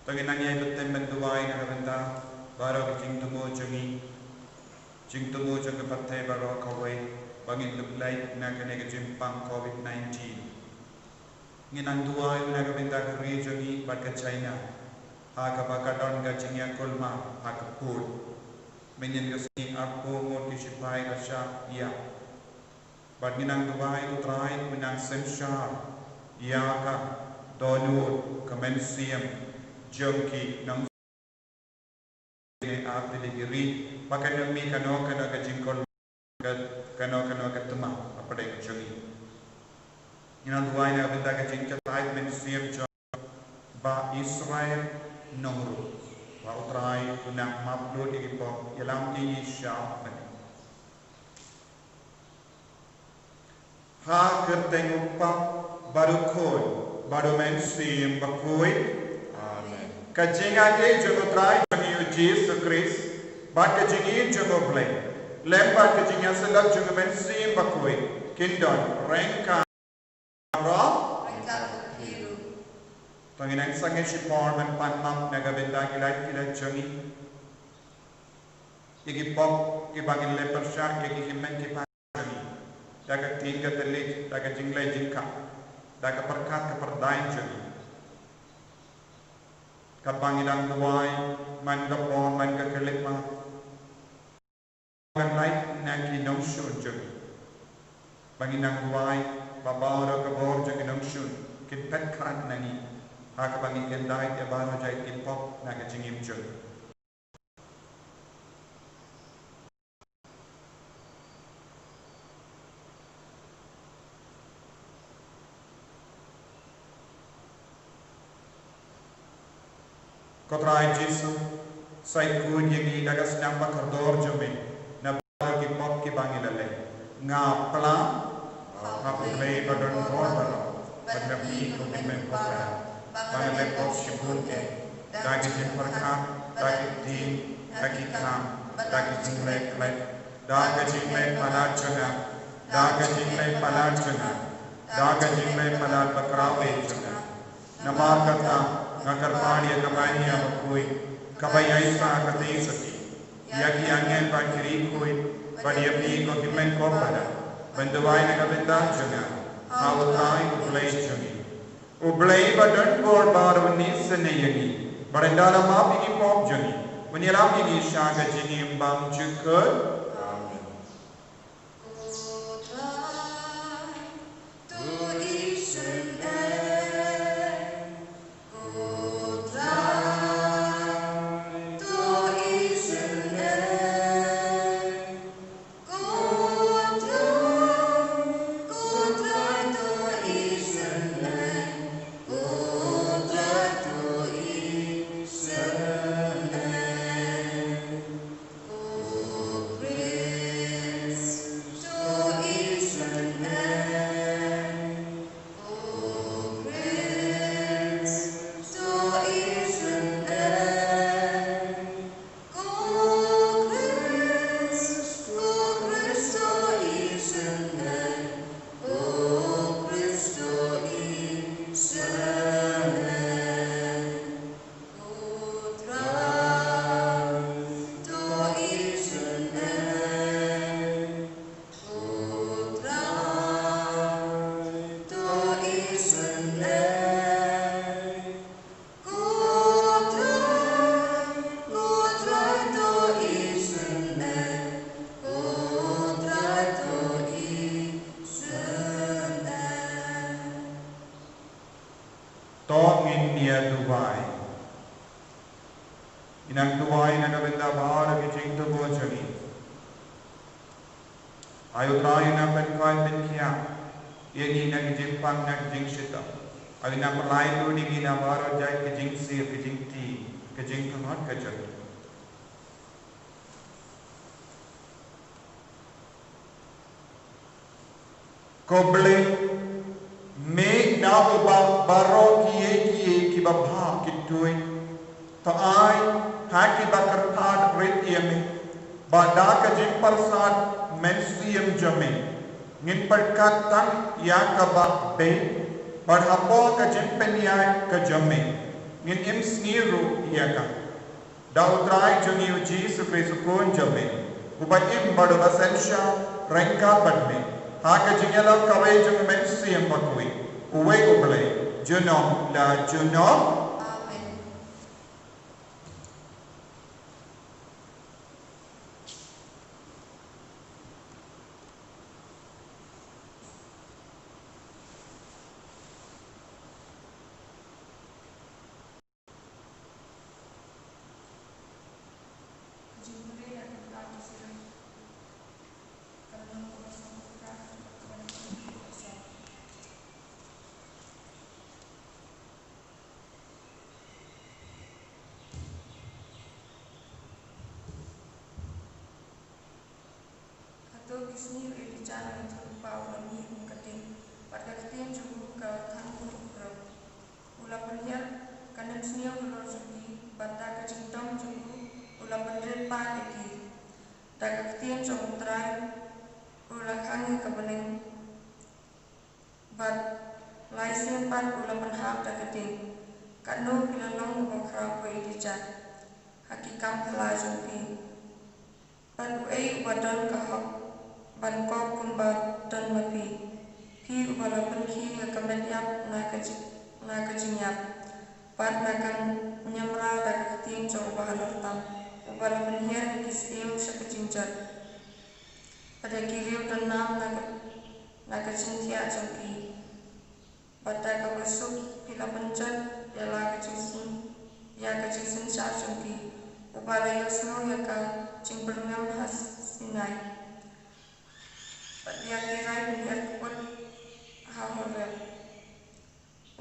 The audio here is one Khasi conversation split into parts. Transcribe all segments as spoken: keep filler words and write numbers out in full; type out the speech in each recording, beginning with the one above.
To ngin nang ïai bteng ban duwai na ka bynta baroh ka jingthmu jong ngi, jingthmu jong ka pyrthei baroh kawei, ba ngin ïoh lait na kane ka jingpang covid nineteen. Ngin nang duwai na ka bynta ka ri jong ngi bad ka China, ha kaba ka don ka jingïakulmar ha ka pud. Mynnin ka sngi arphew ngut ki shipai Russia ïap. Bad ngin nang duwai, U Trai, un nang synshar ïa ka dohnud, ka mynsiem jong ki nong, ap tylli ki ri, ba kan ym mih kano kano ka jingkol, ka, kano kano ka tma hapdeng jong ngi. Ngin nang duwai na ka bynta ka jingjatai mynsiem jong Bah Israel Nongrum, ba U Trai un nang map lut ïa ki pop, ïalam ïa ngi sha u Kpa. Ha ka kyrteng U Kpa, bad U Khun, bad U Mynsiem Bakhuid. Amen. Ka jingaiei jong U Trai jong ngi U Jisu Khrist, bad ka jingïeit jong U Blei, lem bad ka jingïasyllok jong U Mynsiem Bakhuid, kin don ryngkat, ryngkat bad phi ruh. To ngin nang sangeh shipor ban pan map na ka bynta ki lait ki lait jong ngi, ïa ki pop kiba ngin leh pyrshah ïa ki hynmen ki para jong ngi, da ka ktien ka thylliej, da ka jingleh jingkha, da ka pyrkhat ka pyrdaiñ jong ngi. Katba ngi dang duwai, man ka por, man ka khyllipmat, kan lait na ki nongshun jong ngi. Ba ngin nang duwai ba baroh ka bor jong ki nongshun kin phet khrat na ngi, ha kaba ngi kyndait ïa baroh jait ki pop na ka jingim jong ngi. Ko Trai Jisu, sa khuid ïa ngi da ka sniang ba kordor jong me na baroh ki pop kiba ngi la leh. Nga pla ha U Blei ba don bor baroh, bad na phi ko Hynmen Kpa, ba nga leh pop shibun eh, da ki jingpyrkhat, da ki ktien, da ki kam, da ki jingleh khlem, da ka jingleh palat jong nga, da ka jingleh palat jong nga, da ka jingleh palat ba kordor jong nga. Namar kata nga kyrpad ïa ka Maria bakhuid, kaba ïaishah katei shatei, ïa ki angel bad ki riewkhuid, bad ïa phi ko Hynmen Kpa, ban duwai na ka bynta jong nga ha U Trai U Blei jong ngi. U Blei ba don bor baroh un isynei ïa ngi, bad un da la map ïa ki pop jong ngi, un ïalam ïa ngi sha ka jingim bymjukut. Amen. To ngin ïa duwai. Ngin nang duwai na ka bynta baroh ki jingthmu jong ngi. Ai U Trai, nang pynkhuid pynkhiah ïa ngi na ki jingpang, na ki jingshitom. Ai na pynlait ïa ngi na baroh jait ka jingsiew, ka jingkti, ka jingpynhot ka jong ngi. Ko Blei, me na uba baroh kiei kiei kiba bha ki tuid. To ai ha kiba kyrpad rit ïa me ba da ka jingpyrsad mynsiem jong me ngin pyrkhat tang ïa kaba beit, bad hapoh ka jingpynïaid ka jong me ngin im sngi ruh ïa ka. Da U Trai jong ngi U Jisu Khrist U Khun jong me, uba im bad uba synshar ryngkat bad me ha ka jingïalam kawei jong U Mynsiem Bakhuid, uwei U Blei, junom la junom. Amen. Hato ki sngi u Elijah u la ïathuh lypa u la mih kum ka ding, bad ka ktien jong u ka khang kum u briew. U la pynhiar ka mynsngew halor jong ki, bad da ka jingdom jong u, u la pynrit paid ïa ki. Da ka ktien jong U Trai, u la khang ïa ka bneng. Bad lai sien pat u la pynhap da ka ding. Katno phi la long uba khraw ko Elijah ha ki kam phylla jong phi. Bad uei uba don ka hok ban kop kumba don ma phi, phi uba la pynkhih ïa ka met ïap na ka jing, na ka jingïap, bad na ka niamra da ka ktien jong uba halor tam, uba la pynhiar ïa ki syiem sha ka jingjot, bad ïa ki riew donnam na ka, na ka jingthiah jong ki. Bad da kaba suk phi la pynjot ïa la ka jingsyn, ïa ka jingsynshar jong ki. Uba la ïohsngew ïa ka jingbyrngem ha Sinai, bad ïa ki rai pynhiar kput ha Horeb.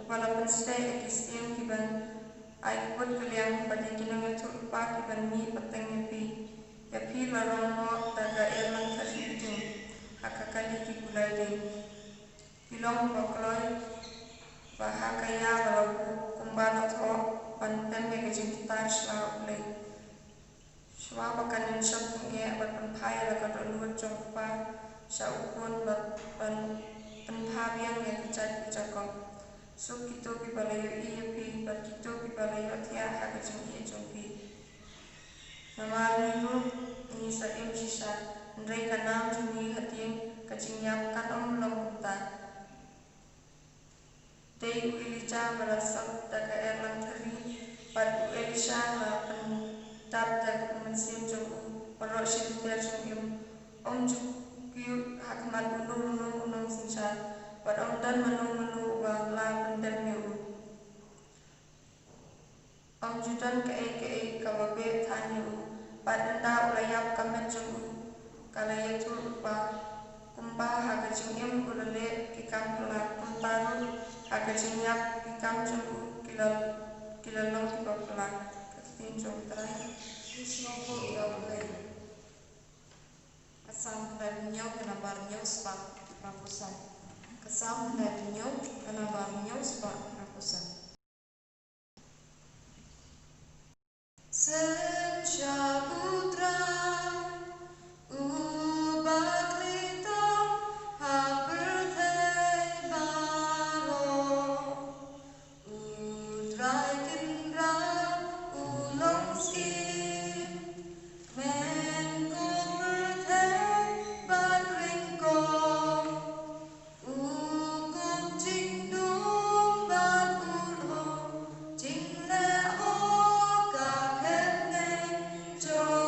Uba la pynsteh ïa ki syiem kiban ai kput kylliang, bad ïa ki nongïathuhlypa kiban mih pateng ïa phi. Ïa phi la rong noh da ka erlang thari ha ka kali ki kulai dieng. Phi long uba kloi, ba ha ka ïa ba la buh kumba la thoh, ban tem ïa ka jingbitar sha U Blei. Shuwa ba kan ym shym pyneh bad pynphai ïa la ka dohnud jong U Kpa sha U Khun, bad ban pynphai biang ïa ka jaid u Jakob. Suk kito kiba la ïohi ïa phi, bad kito kiba la ïohthiah ha ka jingïeit jong phi. Namar ngi ruh ngi sa im shisha, hynrei ka nam jong ngi hadien ka jingïap kan ym long kumta. Dei u Elijah ba la sop da ka erlang thari, bad u Elisha la pyndap da u mynsiem jong u, baroh shi lynter jong u im. Ym ju kiew ha khmat uno uno u nongsynshar, bad ym don mano mano uba la pyndem ïa u. Ym ju don kaei kaei kaba beh than ïa u, bad ynda u la ïap ka met jong u ka la ïathuh lypa, kumba ha ka jingim u la leh ki kam phylla, kumta ruh ha ka jingïap ki kam jong u ki la, ki la long kiba phylla. Ka ktien jong U Trai. Ka Salm hynriew hynñiew, ka nambar hynñiew spah, ka nambar hynñiew. Ka Salm hynriew hynñiew, ka nambar hynñiew spah, ka nambar hynñiew. Synshar U Trai, uba khlei tam ha pyrthei baroh. U Trai Kynrad u long syiem, men ko pyrthei bad ryngkoh. U kup jingdum bad u lhok jingleh ha ka kyrteng jong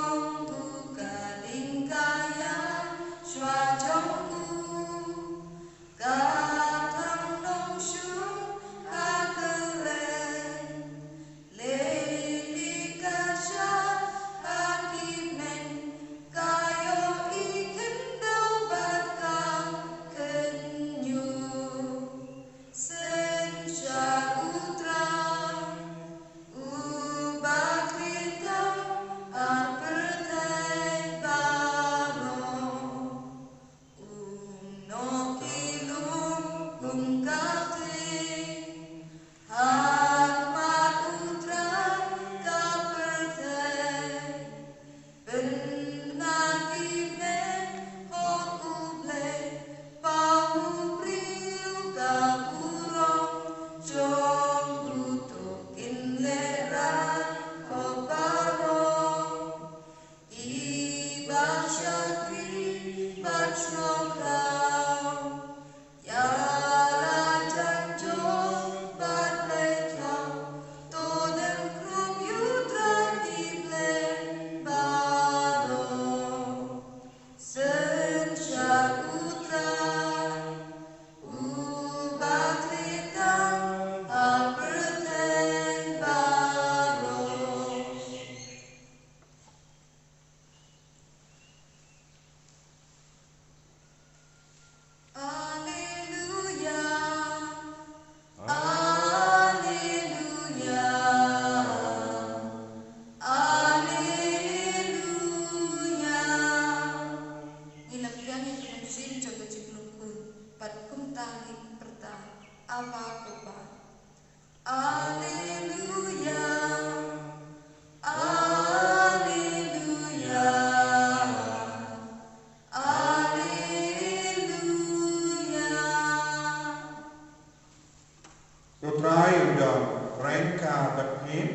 Ka ba khim.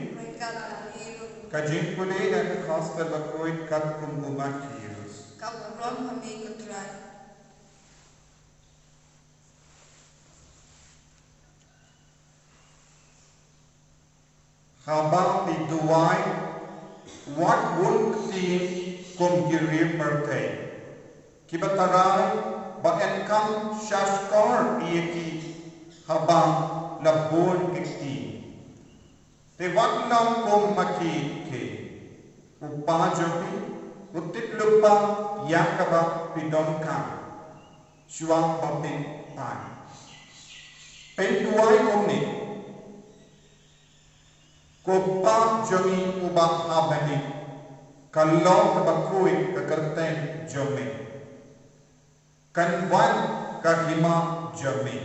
Ka jingpule na ka Gospel bakhuid katkum u Mathaios. Ka burom ha me ko Trai. Haba phi duwai, wat bun ktien kum ki riewpyrthei, kiba tharai ba yn kham shahshkor ïa ki haba la bun ki ktien. Te wat long kum ma ki, ki, u Pa jong phi u tip lypa ïa kaba phi donkam shuwa ba phin pan. Pynduwai kumne: Ko Pa jong ngi uba ha bneng, ka long kaba khuid ka kyrteng jong me. Kan wan ka hima jong me.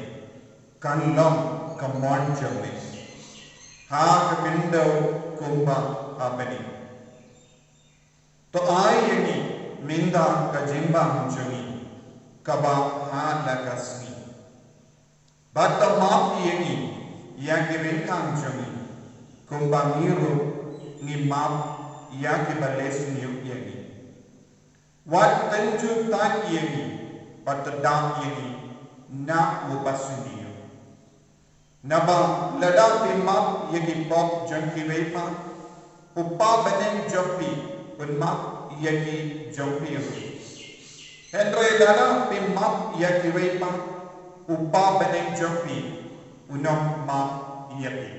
Kan long ka mon jong me ha ka khyndew kumba ha bneng. To ai ïa ngi mynta ka jingbam jong ngi kaba ha la ka sngi. Bad to map ïa ngi ïa ki ryngkang jong ngi, kumba ngi ruh ngi map ïa kiba leh shñiuh ïa ngi. Wat tynjuh taiñ ïa ngi, bad to dap ïa ngi na u basniew. Naba lada phi map ïa ki pop jong kiwei pat, u Pa bneng jong phi un map ïa ki jong phi ruh. Hynrei lada phi map ïa kiwei pat, u Pa bneng jong phi un ym map ïa phi.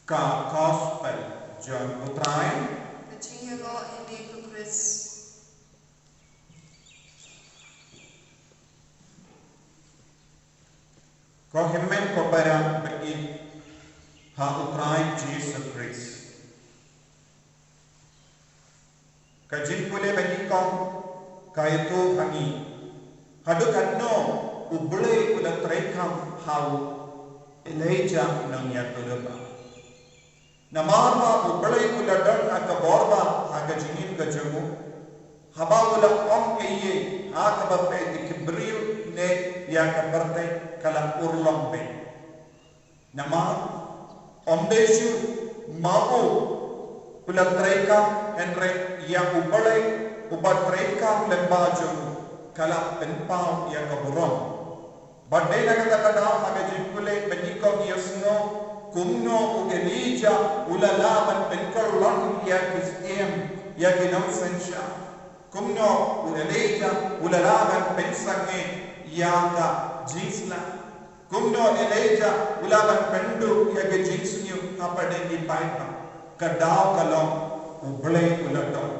Ka Gospel jong u Trai. Ka jingïaroh ïa me ko Khrist. Ko hynmen ko para ba ïeit ha u Trai Jisu Khrist. Ka jingpule ba nyngkong ka ïathuh ha ngi haduh katno U Blei u la treikam ha u Elijah nongïathuhlypa. Namar ba U Blei u la don ha ka bor ba ha ka jingim ka jong u, haba u la ong kaei ha kaba peit ïa ki briew ne ïa ka pyrthei ka la urlong beit. Namar ym dei shuh ma u u la treikam, hynrei ïa U Blei uba treikam lyngba jong u ka la pynpaw ïa ka burom. Bad dei na kata ka daw ha ka jingpule ba nyngkong ïohsngew kumno u Elijah u la lah ban pynkyllon ïa ki syiem, ïa ki nongsynshar. Kumno u Elijah u la lah ban pynsangeh ïa ka jingsla. Kumno Elijah u la ban pynduh ïa ka jingsniew hapdeng ki paidbah. Ka daw ka long U Blei u la don.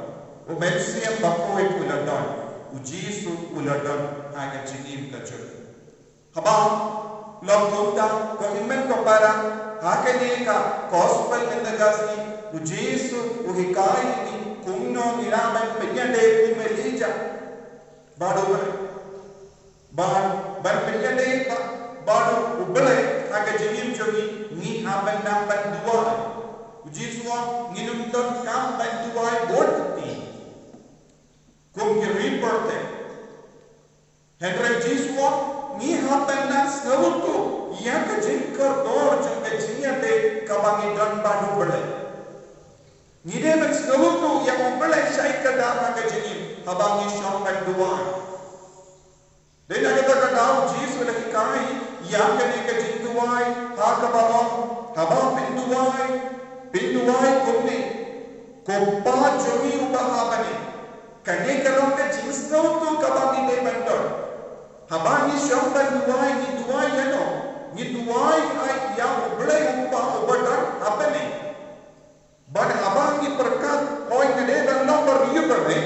U Mynsiem Bakhuid u la don. U Jisu u la don ha ka jingim ka jong u. Haba long kumta, ko hynmen ko para, ha kane ka Gospel mynta ka sngi, u Jisu u hikai ïa ngi kumno ngi lah ban pynïadei kum Elijah bad U Blei. Ban, ban pynïadei bad, bad U Blei ha ka jingim jong ngi, ngi hap ban nang ban duwai. U Jisu u ong ngin ym donkam ban duwai bun ktien kum ki riewpyrthei. Hynrei Jisu u ong ngi hap ban nang sngewthuh ïa ka jingkordor jong ka jingïadei kaba ngi don bad U Blei. Ngi dei ban sngewthuh ïa U Blei shaei kdar ha ka jingim haba ngi shong ban duwai. Dei na kata ka daw Jisu u la hikai ïa kane ka jingduwai ha kaba ong, haba phin duwai, phin duwai kumne: Ko Pa jong ngi uba ha bneng. Kane ka long ka jingsngewthuh kaba ngi dei ban don. Haba ngi shong ban duwai, ngi duwai ïano? Ngi duwai ïa U Blei U Kpa uba don ha bneng. Bad haba ngi pyrkhat, hooid, nga dei ban long bariewpyrthei,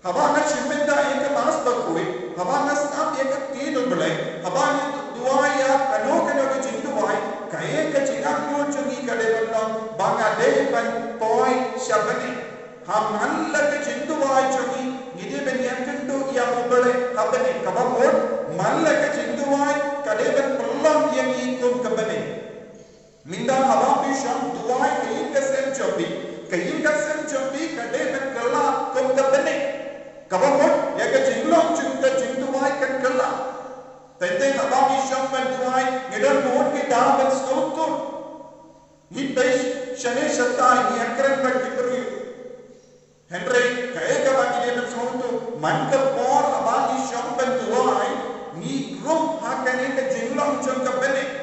haba nga shim bynta ïa ka Mass Bakhuid, haba nga sngap ïa ka ktien U Blei, haba ngi duwai ïa kano kano ka jingduwai, kaei ka jingangnud jong ngi ka dei ban long ba nga dei ban poi sha bneng. Ha man la ka jingduwai jong ngi, ngi dei ban ïakynduh ïa U Blei ha bneng. Kaba mut, man la ka jingduwai ka dei ban pynlong ïa ngi kum ka bneng. Mynta haba phi shong duwai ha ïing ka sem jong phi, ka ïing ka sem jong phi ka dei Haba mut ïa ka jinglong jong ka jingduwai kan kylla. Teng teng haba ngi shong ban duwai, ngi don bun ki daw ban sngewthuh. Ngi peit shane shatai, ngi ïakren bad ki briew. Hynrei kaei kaba ngi dei ban sngewthuh, man ka por haba ngi shong ban duwai, ngi ruh ha kane ka jinglong jong ka bneng.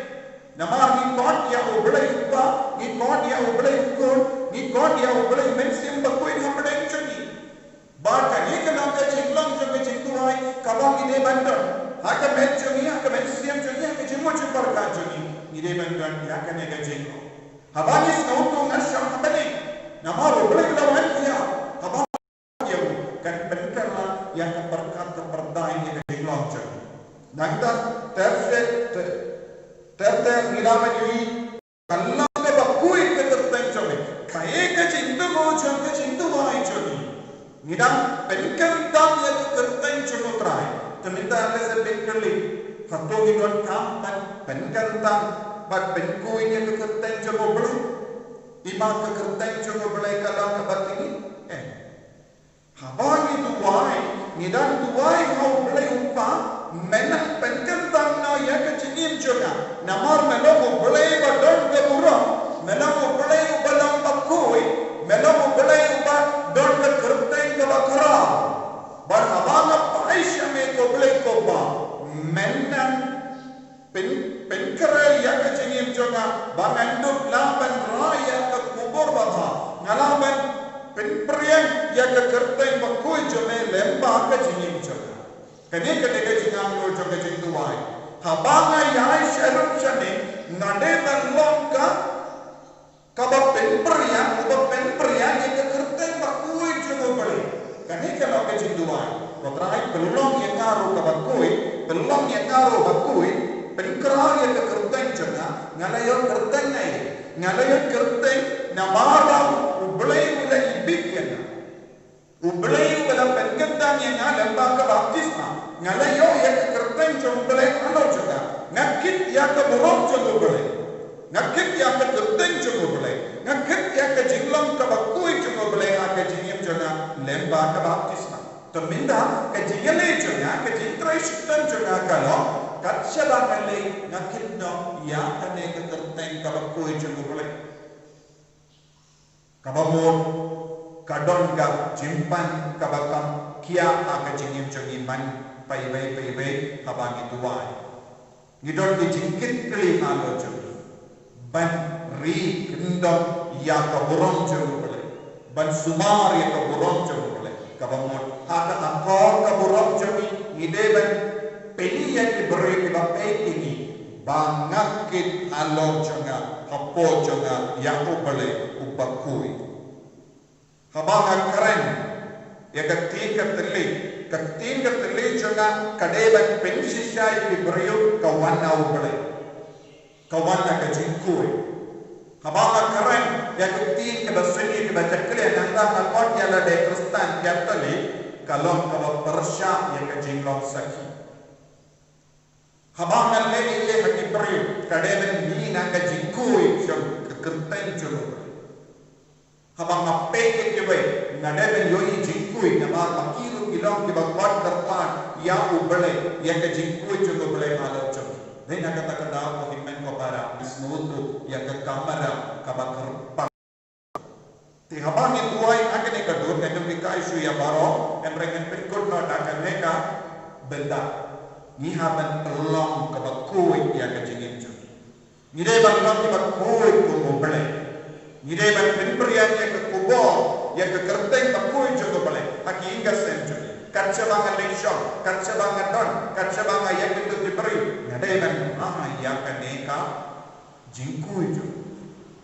Namar ngi khot ïa U Blei U Kpa, ngi khot ïa U Blei U Khun, ngi khot ïa U Blei Mynsiem Bakhuid hapdeng jong ngi. Ba kane ka long ka jinglong jong ka jingduwai kaba ngi dei ban don ha ka met jong ngi, ha ka mynsiem jong ngi, ha ka jingmut jingpyrkhat jong ngi. Ngi dei ban don ïa kane ka jinglong. Haba ngi sngewthuh ngan shong ha bneng, namar U Blei u la wan ïa, haba ïa u kan pynkylla ïa ka pyrkhat ka pyrthei ïa ka jinglong jong ngi. Nangta ter ter ter ter ngi la ban ïohi Ka long kaba khuid ka kyrteng jong me. Kaei ka jingthmu jong ka jingduwai jong ngi. Ngi dang pynkyntang ïa ka kyrteng jong U Trai. Te mynta lehse phin kylli, hato ngi donkam ban pynkyntang bad pynkhuid ïa ka kyrteng jong U Blei? Ima ka kyrteng jong U Blei ka long kaba tyngi? Eh. Haba ngi duwai, ngi dang duwai ha U Blei U Kpa, men nang pynkyntang noh ïa ka jingim jong nga. Namar me long U Blei ba don ka burom, me long U Blei uba long bakhuid, me long U Blei uba don ka kyrteng kaba khraw. Bad haba nga phai sha me ko Blei ko Kpa, men nang Pyn, pynkhreh ïa ka jingim jong nga, ba ngan dup lah ban rah ïa ka khubor babha, nga lah ban pynpriang ïa ka kyrteng bakhuid jong me lyngba ka jingim jong nga. Kane ka dei ka jingangnud jong ka jingduwai. Haba nga ïaid sharum shane, nga dei ban long ka Kaba pynpriang, uba pynpriang ïa ka kyrteng bakhuid jong U Blei. Kane ka long ka jingduwai. Ko Trai, pynlong ïa nga ruh kaba khuid, pynlong ïa nga ruh bakhuid, pynkhraw ïa ka kyrteng jong nga, nga la ïoh kyrteng na ïa. Nga la ïoh kyrteng namar ba U Blei u la ibit ïa nga. U Blei uba la pynkyntang ïa nga lyngba ka baptisma. Nga la ïoh ïa ka kyrteng jong U Blei halor jong nga. Nga kit ïa ka burom jong U Blei. Nga kit ïa ka kyrteng jong U Blei. Nga kit ïa ka jinglong kaba khuid jong U Blei ha ka jingim jong nga lyngba ka baptisma. Te mynta ka jingïaleh jong nga, ka jingtrei shitom jong nga ka long, kat shaba nga leh nga kit noh ïa kane ka kyrteng kaba khuid jong U Blei. Kaba mut, ka don ka jingpang kaba kham khia ha ka jingim jong ngi man paiwei paiwei haba ngi duwai. Ngi don ki jingkitkhlieh halor jong ngi ban ri kyndong ïa ka burom jong U Blei, ban sumar ïa ka burom jong U Blei. Kaba mut, ha ka akor ka burom jong ngi, ngi dei ban pyni ïa ki briew kiba peit ïa ngi ba nga kit halor jong nga, hapoh jong nga ïa U Blei uba khuid. Haba nga kren ïa ka ktien ka thylliej, ka ktien ka thylliej jong nga ka dei ban pynshisha ïa ki briew ka wan na U Blei. Ka wan na ka jingkhuid. Haba nga kren ïa ka ktien kaba sniew kaba jakhlia, nangta nga khot ïa lade Khristan Katholik, ka long kaba pyrshah ïa ka jinglong sakhi. Haba nga leh ïa lade ha ki briew, ka dei ban mih na ka jingkhuid jong ka kyrteng jong U Blei. Haba nga peit ïa kiwei, nga dei ban ïohi jingkhuid, namar ba ki ruh ki long kiba khot kyrpad ïa U Blei, ïa ka jingkhuid jong U Blei halor jong ki. Dei na kata ka daw ko hynmen ko para, ngi sngewthuh ïa ka kamra kaba kyrpang. Te haba ngi duwai ha kane ka dur, ngan ym hikai shuh ïa baroh, hynrei ngan pynkut noh da kane ka bynta. Ngi hap ban pynlong kaba khuid ïa ka jingim jong ngi. Ngi dei ban long kiba khuid kum U Blei. Ngi dei ban pynpriang ïa ka khubor, ïa ka kyrteng bakhuid jong U Blei ha ki ïing ka sem jong ngi. Kat shaba nga leit shong, kat shaba nga don, kat shaba nga ïakynduh ki briew, nga dei ban ai ïa kane ka jingkhuid jong ngi.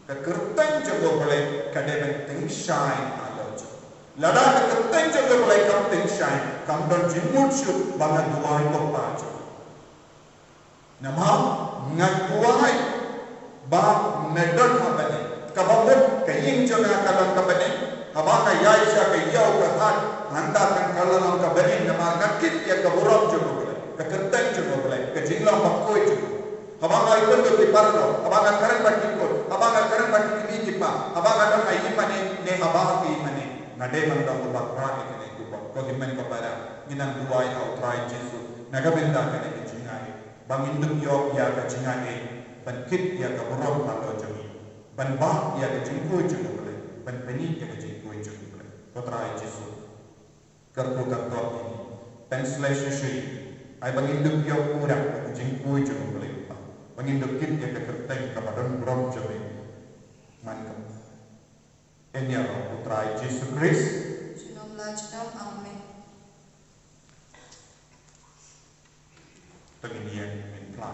Ka kyrteng jong U Blei ka dei ban tyngshaiñ halor jong ngi. Lada ka kyrteng jong U Blei kam tyngshaiñ, kam don jingmut shuh ba nga duwai ko Pa jong ngi. Namar nga duwai ba me don ha bneng. Kaba mut ka ïing jong nga ka long ka bneng. Haba nga ïaid sha ka ïew ka hat, hangta kan ka la long ka bneng namar nga kit ïa ka burom jong U Blei, ka kyrteng jong U Blei, ka jinglong bakhuid jong U Blei. Haba nga ïakynduh ki paralok, haba nga kren bad ki kut, haba nga kren bad ki kmie ki kpa, haba nga don ha ïingmane ne haba ha ka ïingmane, Nga dei ban long uba khreh ïa kane ka bor. Ko hynmen ko para, ngin nang duwai ha U Trai Jisu na ka bynta kane ka jingaiei, ba ngin dup ïoh ïa ka jingaiei ban kit ïa ka burom halor jong ngi, ban bah ïa ka jingkhuid jong U Blei, ban pyni ïa ka jingkhuid jong U Blei. Ko Trai Jisu, kyrkhu kyrdoh ïa ngi, pynsleh shisha ïa ngi, ai ba ngin dup ïoh pura ïa ka jingkhuid jong U Blei, ba ngin dup kit ïa ka kyrteng kaba don burom jong me. Man ka Ïa U Trai Jisu Khrist. Junom la junom, amen. To ngin ïeng, ngin pynlait.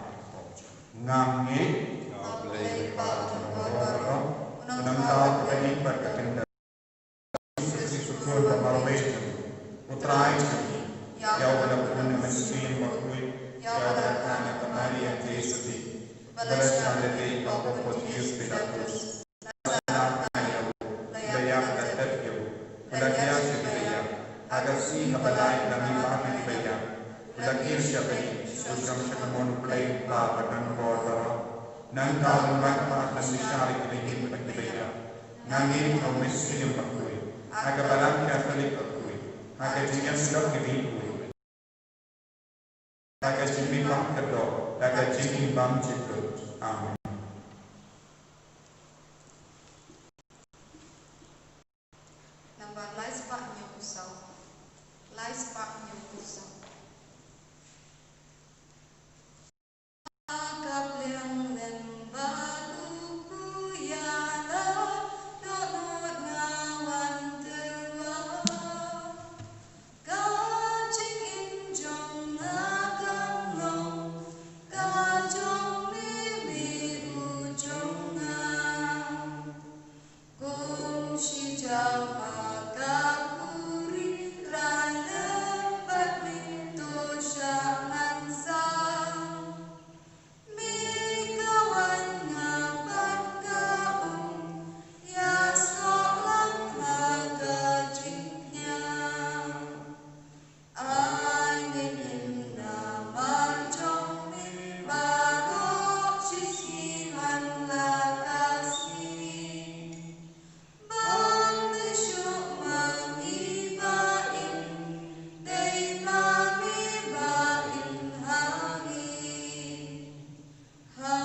Nga ngeit. Nga Blei Kpa jong ngi baroh, u Nongthaw kaba ïeit bad ka kyndon, Jisu Khrist u Khun ba marwei jong ngi, U Trai jong ngi, ïa uba la bun na Mynsiem Bakhuid, ïa uba la kha na ka Maria Theisotti, ba la shah lade ha u kyrteng u Pontius Pilatus, la sahnarphna ïa u, la ïap, la tet ïa u, u la jia sha kiba ïap, ha ka sngi kaba lai u la mih bad na kiba ïap, u la kiew sha bneng, u shong sha kynhun U Blei U Kpa ba don bor baroh. Nangta un wan pat ban bishar ïa kiba ïeit bad kiba ïap. Nga ngeit ha u Mynsiem Bakhuid, ha ka Balang Katholik bakhuid, ha ka jingïasyllok ki riewkhuid, ha ka jingmihpat kyrdoh, ha ka jingim bymjukut. Amen. Nambar lai spah hynñiew phew saw. Lai spah hynñiew phew saw. Ka pliang lyngba u pu ïa la dohnud nga wan tyrwa. Ka jingim jong nga kan long ka jong me, me u jong nga. Kum shi jaw ha ka khuri, rai lem bad me to shah ngan sah. Me ka wan, nga pat ka um, ïasoh lang ha ka jingkñia. Ai ngin im namar jong me baroh shi sngi man la ka sngi. Bym dei shuh ma ngi ba im, dei ma me ba im ha ngi. Ha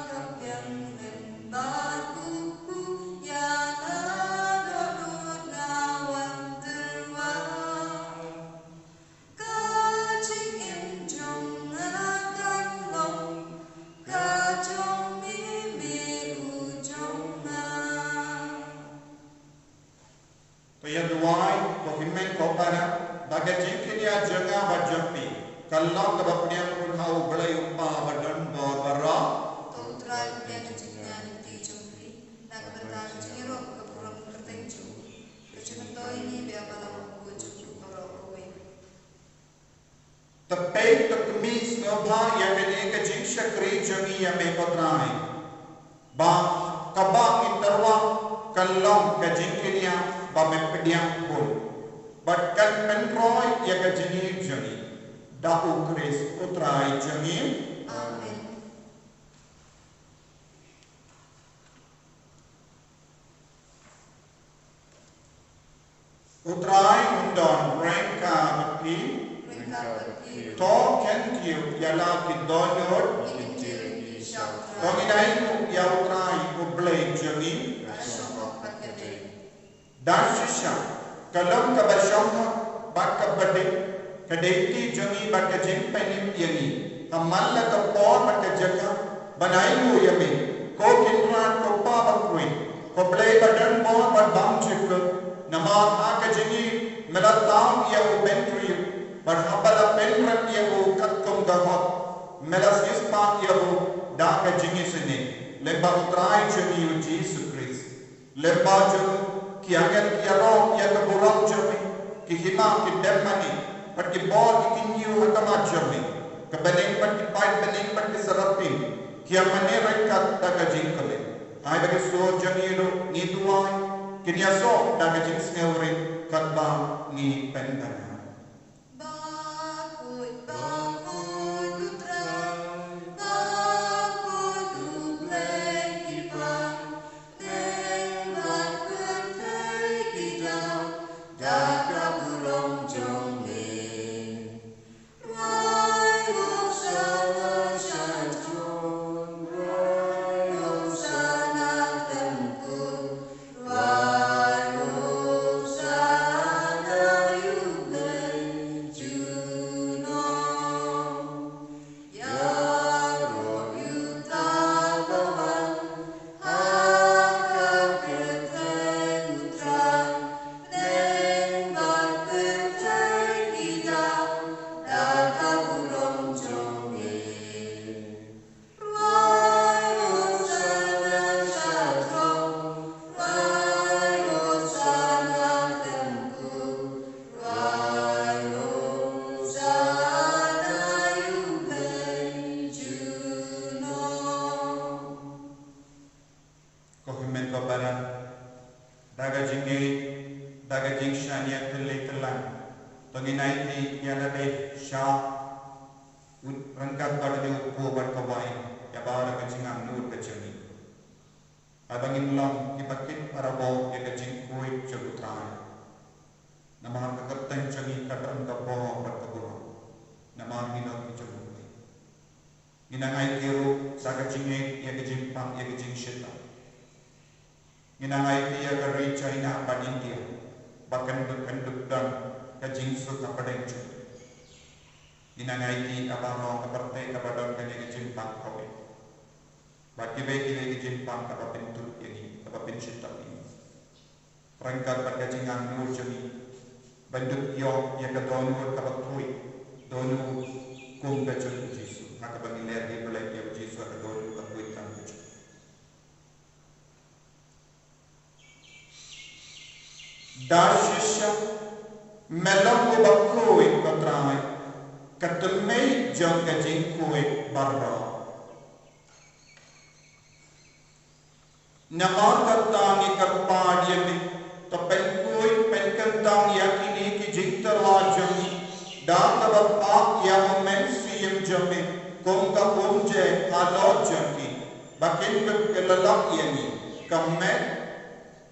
ka pliang lyngba u pu ïa la dohnud nga wan tyrwa. Ka jingim jong nga kan long ka jong me, me u jong nga. To ïa duwai, ko hynmen ko para, ba ka jingkñia jong nga bad jong phi kan long kaba pdiang bun ha U Blei U Kpa ba don bor baroh. To U Trai un ïa ka jingkñia lynti jong phi na ka bynta ka jingïaroh ka burom kyrteng jong u. Ka jingmyntoi ngi ba ïa balang u jong u baroh kawei. Te peit, te kmie, sngewbha ïa kane ka jingshakri jong ngi ïa me ko Trai, ba kaba ngin tyrwa kan long ka jingkñia ba me pdiang bun bad kan pynroi ïa ka jingïeit jong ngi da U Khrist U Trai jong ngi. Amen. U Trai un don ryngkat bad phi. Ryngkat bad phi. To khyndiat ïa la ki dohnud. Ki khyndiat ïa ki sha U Trai. To ngin ainguh ïa U Trai U Blei jong ngi. Ka shong bad ka dei. Da shisha, ka long kaba shong bad kaba dei, ka dei lynti jong ngi bad ka jingpynim ïa ngi ha man la ka por bad ka jaka ban ainguh ïa me, ko Kynrad, ko Kpa bakhuid, ko Blei ba don bor bad bymjukut. Namar ha ka jingïeit me la thaw ïa u Bynriew, bad haba la pynrem ïa u katkum ka hok, me la siewspah ïa u da ka jingisynei, lyngba U Trai jong ngi U Jisu Khrist. Lyngba jong u ki angel ki ïaroh ïa ka burom jong me, ki hima ki dem mane, bad ki bor ki kynñiew ha khmat jong me. Ka bneng bad ki paidbneng bad ki seraphin ki ïa mane ryngkat da ka jingkmen. Ai ba ki sur jong ngi ruh, ngi duwai, kin ïasoh da ka jingsngewrit katba ngi pynbna. Bakhuid, bakhuid U Trai, bakhuid U Blei ki bym, dei bad pyrthei ki daw. jingshaniah tyllai tyllan. To ngin aiti ïa lade sha u ryngkat bad u dieng bad ka wain, ïa baroh ka jingangnud ka jong ngi. Haba ngin long kiba kit barabor ïa ka jingkhuid jong u Trai. Namar ka kyrteng jong ngi ka don ka bor bad ka burom. Namar ngi long ki jong u Blei. Ngi nang aiti ruh da ka jingngeit ïa ka jingpang, ïa ka jingshitom. Ngi nang aiti ïa ka ri China bad India ba kan duk, kan duk don ka jingsuk hapdeng jong ngi. Ngi nang aiti ïa baroh ka pyrthei kaba don kane ka jingpang Covid. Bad kiwei kiwei ki jingpang kaba pynthut ïa ngi, kaba pynshitom ïa ngi. Ryngkat bad ka jingangnud jong ngi ban duk ïoh ïa ka dohnud kaba khuid, dohnud kum ka jong u Jisu. Ha kaba ngi leh, ngi pynleit ïa u Jisu ha ka dohnud ba khuid tam ka jong. Da shisha me long uba khuid, ko Trai, ka tymmen jong ka jingkhuid baroh. Namar kata ngi kyrpad ïa me, to pynkhuid pynkyntang ïa kine ki jingtyrwa jong ngi da kaba phah ïa u Mynsiem jong me kum ka umjai halor jong ki, ba kin kylla ïa ngi ka met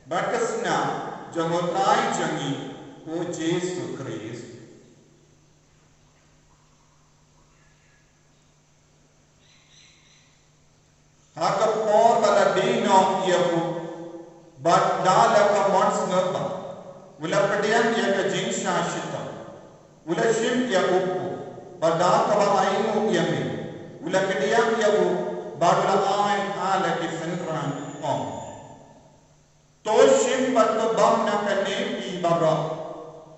bad ka snam jong u Trai jong ngi, u Jisu Khrist. Ha ka por ba la die noh ïa u, bad da la ka mon sngewbha, u la pdiang ïa ka jingshah shitom, u la shim ïa u kpu, bad da kaba ainguh ïa me, u la kdiang ïa u, bad u la ai ha la ki synran, u ong: To shim bad to bam na kane phi baroh,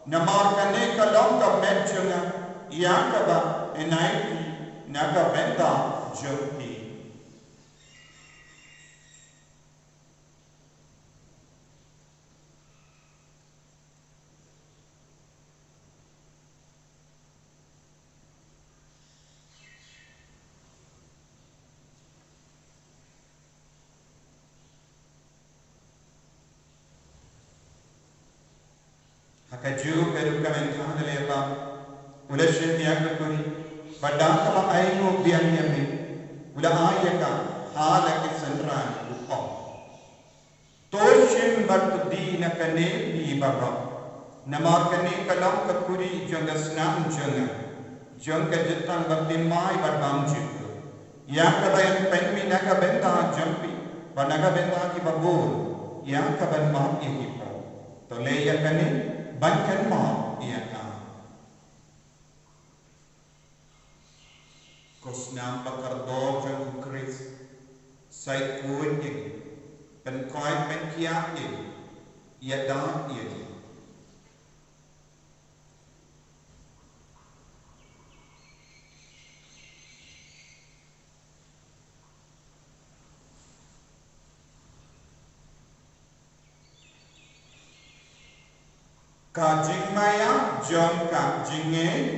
namar kane ka long ka met jong nga, ïa kaba yn aiti na ka bynta jong phi. Ha kajuh ka rukom, hynrei u la shim ïa ka kuri, bad da kaba ainguh biang ïa me, u la ai ïa ka ha la ki synran, u ong: To shim bad to die na kane phi baroh, namar kane ka long ka kuri jong ka snam jong nga, jong ka jingtang baptisma bad bymjukut, ïa kaba yn pynmih na ka bynta jong phi bad na ka bynta kiba bun, ïa kaban map ïa ki pop. To leh ïa kane ban kynmaw ïa nga. Ko snam ba kordor jong u Khrist, sa ïakhuid ïa ngi, pynkhuid pynkhiah ïa ngi, ïada ïa ngi. Ka jingmaïa jong ka jingngeit.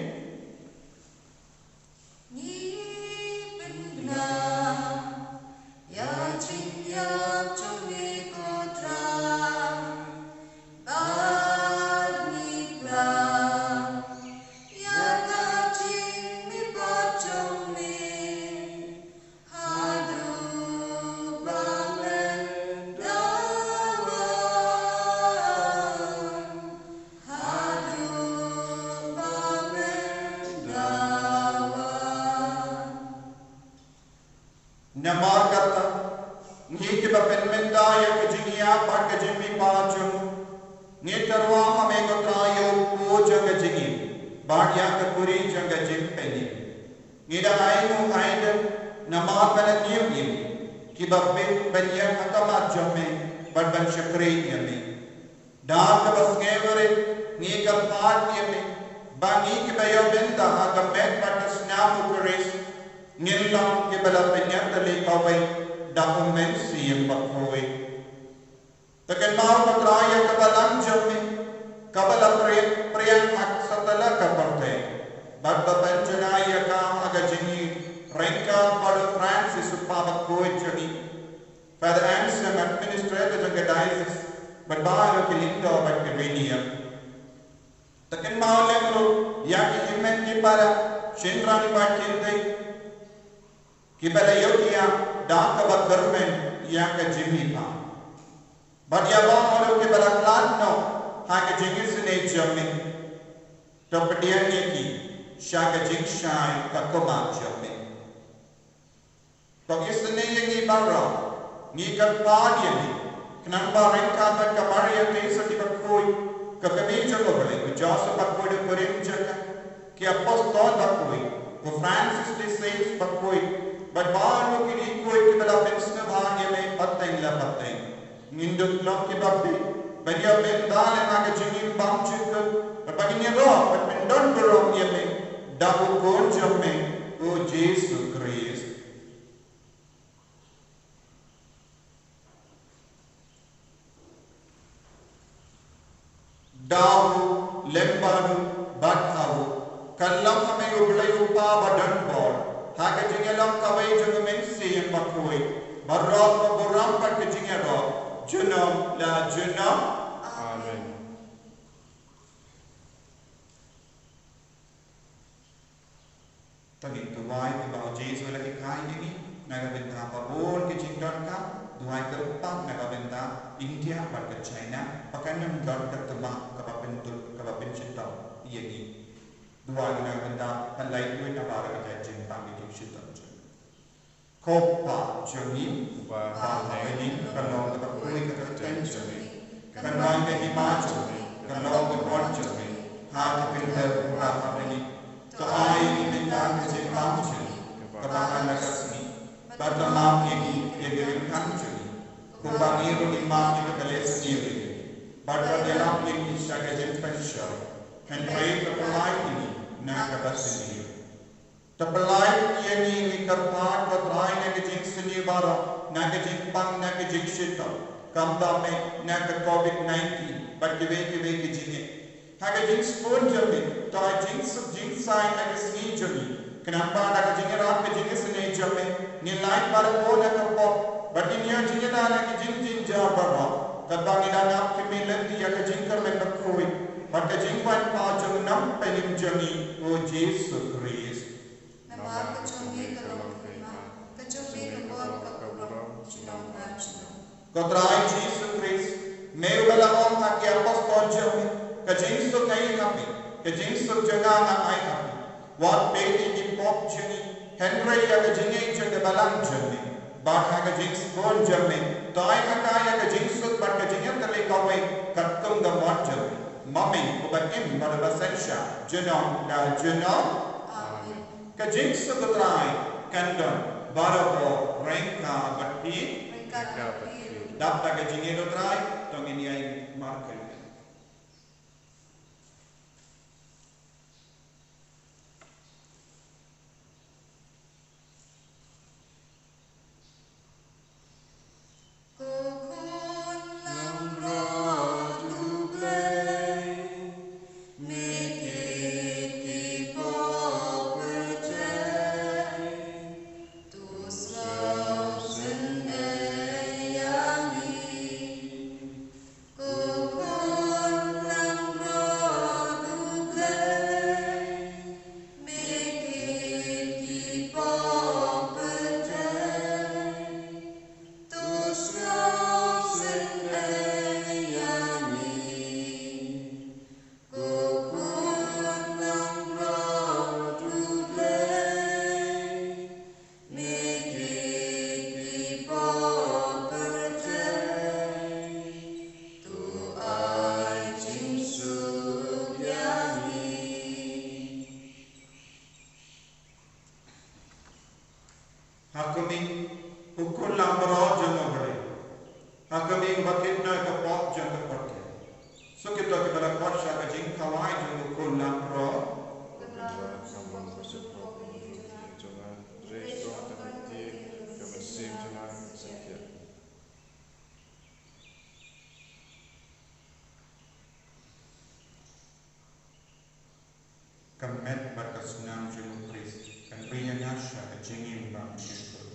Ngi pynbna ïa jingïap jong me ko Trai, bad ngi klam ïa ka jingmihpat jong me. Haduh ba men da wan, haduh ba men da wan. Namar kata, ngi kiba pynmynta ïa ka jingïap bad ka jingmihpat jong u, ngi tyrwa ha me ko Trai ïa u kpu jong ka jingim, bad ïa ka kuri jong ka jingpynim. Ngi da ainguh aidem namar ba la ñiew ïa ngi, kiba bit ban ïeng ha khmat jong me bad ban shakri ïa me. Da kaba sngewrit ngi kyrpad ïa me, ba ngi kiba ïoh bynta ha ka met bad ka snam u Khrist, ngin long kiba la pynïatylli kawei da u Mynsiem Bakhuid. To kynmaw ko Trai ïa ka balang jong me, kaba la phriang, phriang ha satlak ka pyrthei, bad ba pynjanai ïa ka ha ka jingïeit ryngkat bad u Francis u Kpa Bakhuid jong ngi, Father Anselm, Administrator jong ka Diocese, bad baroh ki lyngdoh bad ki riewniam. Te kynmaw lem ruh ïa ki hynmen ki para, shynrang bad ki khyndai, kiba la ïoh ïa da kaba kyrmen ïa ka jingmihpat. Bad ïa baroh kiba la khlad noh ha ka jingisynei jong me, to pdiang ïa ki sha ka jingshai ka khmat jong me. To isynei ïa ngi baroh, ngi kyrpad ïa ngi, khnang ba ryngkat bad ka Maria Theisotti bakhuid, ka kmie jong U Blei, u Joseph bakhuid u kurim jong ka, ki apostol bakhuid, u Francis de Sales bakhuid, bad baroh ki riewkhuid kiba la pynsngewbha ïa me pateng la pateng. Ngin duh noh kiba bieit ban ïa bynta lem ha ka jingim bymjukut, bad ba ngin ïaroh bad pyndonburom ïa me da u Khun jong me, u Jisu Khrist. Da u, lem bad u, bad ha u, ka long ha me U Blei U Kpa badonbor, ha ka jingïalam kawei jong U Mynsiem Bakhuid, baroh ka burom bad ka jingïaroh junom la junom. Amen. To ngin duwai kumba U Jisu u la hikai ïa ngi, na ka bynta ba bun ki jingdonkam, duwai kyrpang na ka bynta India bad ka China, ba kan ym don ka thma kaba pynduh, kaba pynshitom ïa ngi. Duwai na ka bynta ka laitluid na baroh kita ki jingpang ki jingshitom jong ngi. Ko Kpa jong ngi, uba ha bneng, ka long kaba kyrteng jong me. Kan wan ka hima jong me, kan long ka mon jong me, ha ka pyrthei kumba ha bneng. To ai ïa ngi mynta ka jingpang jong ngi kaba man la ka sngi. Bad to map ïa ngi ïa ki ryngkat jong ngi, kumba ngi ruh ngi map ïa kiba leh sniew ïa ngi. Bad wat ïalam ïa ngi sha ka jingpynshoi, hynrei to pyllait ïa ngi na kaba sniew. To pyllait ïa ngi, ngi kyrpad ko Trai, na ka jingsniew baroh, na ka jingpang, na ka jingshitom, khamtam eh na ka Covid nineteen bad kiwei kiwei ki jingeh. Ha ka jingsbun jong me, to ai jingsuk jingsaiñ ha ka sngi jong ngi, khnang ba da ka jingïarap ka jingisynei jong me, ngin lait baroh na ka pop bad ngin ïoh jingïada na ki jingjynjar baroh, katba ngi dang ap kyrmen lynti ïa ka jingkyrmen bakhuid bad ka jingwan kpa jong u Nongpynim jong ngi, u Jisu Khrist. Namar ka jong me ka long ka hima, ka jong me ka mon, ka burom, junom la junom. Ko Trai Jisu Khrist, me uba la ong ha ki apostol jong me, ka jingsuk nga ai ha phi, ka jingsuk jong nga nga ai ha phi. Wat peit ïa ki pop jong ngi, hynrei ïa ka jingngeit jong ka balang jong me. Bad ha ka jingsbun jong me, to ai ha ka ïa ka jingsuk bad ka jingïatylli kawei katkum ka mon jong me, ma me uba im bad uba synshar junom la junom. Amen. Ka jingsuk u Trai kan don baroh ryngkat bad phi. Ryngkat bad phi. Dap da ka jingïeit u Trai, to ngin ïai markylliang. Ha khmih, u khun langbrot jong U Blei. Ha khmih, uba kit noh ïa ka pop jong ka pyrthei. Suk ïa kito kiba la khot sha ka jingkhawai jong u khun langbrot. Ka met bad ka snam jong u Khrist kan ri ïa nga sha ka jingim bymjukut.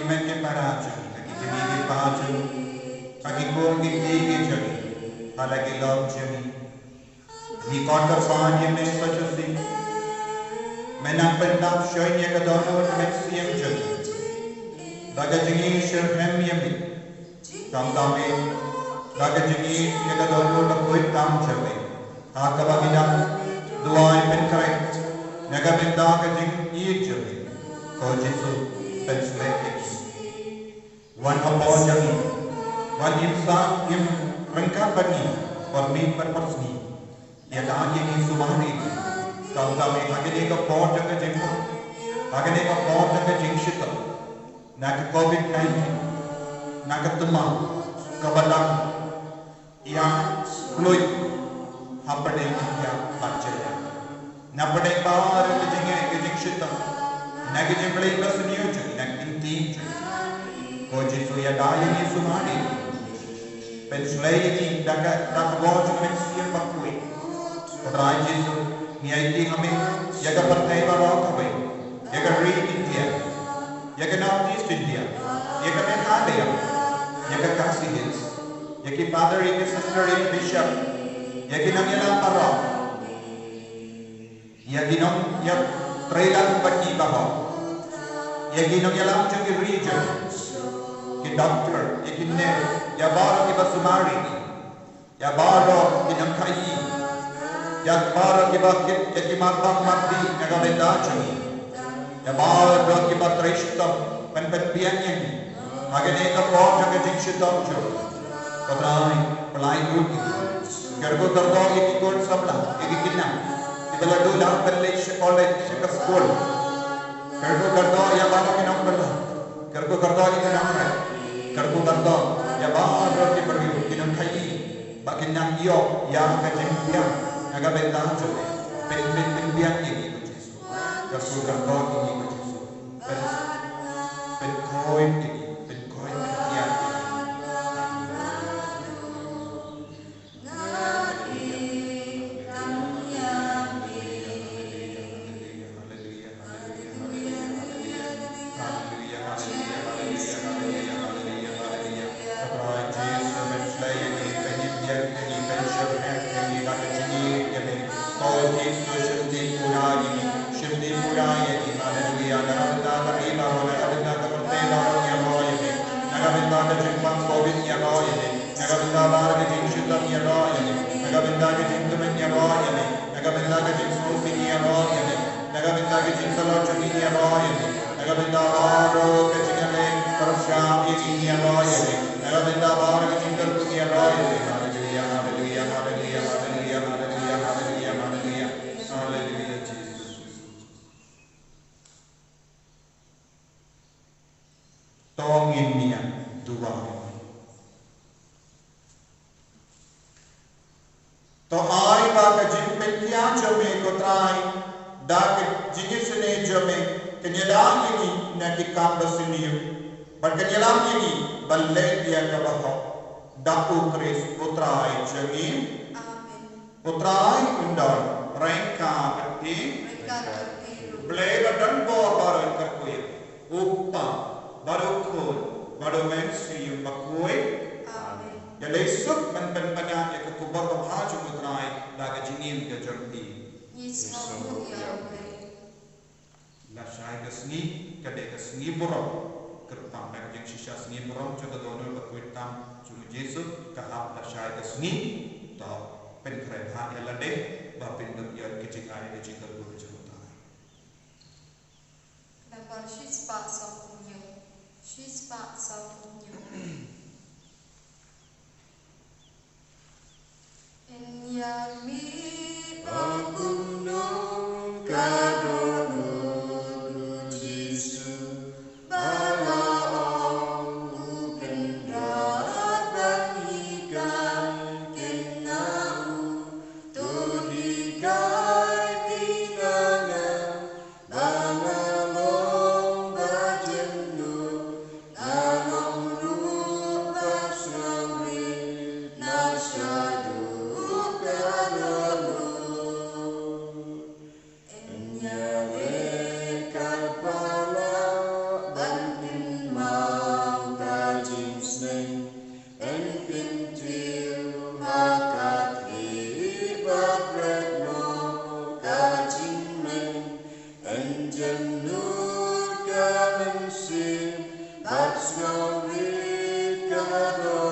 Mem ki para jong ngi, ki kmie ki kpa jong ngi, ki khun ki kti ki jong ngi, ha la ki lok jong ngi. Ngi khot kyrpad ïa me sa shisien. Me nang pyndap shai ïa ka dohnud mynsiem jong ngi. Da ka jingïasyriem ïa me. Khamtam eh, da ka jingïeit ïa ka dohnud bakhuid tam jong me. Ha kaba ngi dang duwai pynkhreh na ka bynta ka jingïeit jong me. Ko Jisu, pynshlei ïa ngi. Wan hapoh jong ngi. Wan im sah im ryngkat bad ngi. Por miet bad por sngi. Ïada ïa ngi sumar ïa ngi. Khamtam eh ha kane ka por jong ka jingpang. Ha kane ka por jong ka jingshitom. Na ka covid nineteen, na ka thma kaba dang ïa khluit ha pdeng India bad China. Na pdeng baroh ka jingeh ka jingshitom, na ka jingblei basniew jong ngi, na ka jingtip jong ngi. Ko Jisu, ïada ïa ngi sumar ïa ngi. Pynshlei ïa ngi da ka, da ka bor jong ka mynsiem bakhuid. Ko Trai Jisu, ngi aiti ha me ïa ka pyrthei baroh kawei, ïa ka ri India, ïa ka North East India, ïa ka Meghalaya, ïa ka Khasi Hills, ïa ki father, ïa ki sister, ïa ki bishop, ïa ki nongïalam baroh. Ïa ki nongïatreilang bad ngi baroh. Ïa ki nongïalam jong ki ri jong ngi. Ki doktor, ïa ki nurse, ïa baroh kiba sumar ïa ngi. Ïa baroh ki nongkhaïi. Ïa baroh kiba kit, ïa ki marbang mardih na ka bynta jong ngi. Ïa baroh kiba trei shitom ban pynbiang ïa ngi ha kane ka por jong ka jingshitom jong ngi. Ko Trai, pynlait lut ïa ngi. Kyrkhu kyrdoh ïa ki khun samla, ïa ki khynnah kiba la duh lah ban leit sha college, sha ka skul. Kyrkhu kyrdoh ïa baroh ki nongbylla. Kyrkhu kyrdoh ïa ki nongrep. Kyrkhu kyrdoh ïa baroh ki briew, ki nongkhaïi, ba kin nang ïoh ïa ka jingbiang na ka bynta jong me. Pyn, pyn, pynbiang ïa ngi, ko Jisu. Kyrkhu kyrdoh ïa ngi, ko Jisu. Pyn, pynkhuid ïa ngi, pynkhuid, pynbiang ïa ngi. Na ka bynta ka jingpang covid ïaroh ïa me. Na ka bynta baroh ka jingshitom ïaroh ïa me. Na ka bynta ka jingkmen ïaroh ïa me. Na ka bynta ka jingsngewsih ïaroh ïa me. Na ka bynta ka jingsyllok jong ngi ïaroh ïa me. Na ka bynta baroh ka jingïaleh pyrshah ïa ngi ïaroh ïa me. Na ka bynta baroh ka jingkyrkhu ïaroh ïa me. Haleluya, haleluya, haleluya, haleluya, haleluya, haleluya, haleluya. Haleluya, Jesus. To ngin ïa duwai. To ai ba ka jingpynkhiah jong me, ko Trai, da ka jingisynei jong me, kan ïada ïa ngi na ki kam basniew, bad kan ïalam ïa ngi ban leh ïa kaba hok. Da U Khrist U Trai jong ngi. Amen. U Trai un don ryngkat bad phi. Ryngkat bad phi ruh. Blei ba don bor baroh un kyrkhu ïa phi. U Kpa, bad U Khun, bad U Mynsiem Bakhuid. Amen. Ïaleh suk ban pynpaw ïa ka khubor babha jong U Trai da ka jingim ka jong phi. Ngi sngewbha ïa U Blei. Lashai ka sngi ka dei ka sngi burom. Kyrpang da ka jingshisha sngi burom jong ka dohnud bakhuid tam jong U Jisu, ka hap lashai ka sngi. To pynkhreh bha ïa lade ba phin dup ïa ka jingai ka jingkyrkhu ka jong U Trai. Nambar shispah sawphew hynñiew. Shispah sawphew hynñiew. Ïa mih ba kumno ka dohnud U Jisu ba la ong u kynrad ban ïa ka kynmaw u. To dei kai kynana ba nga long ba jynnu, nga long Sngewbha ka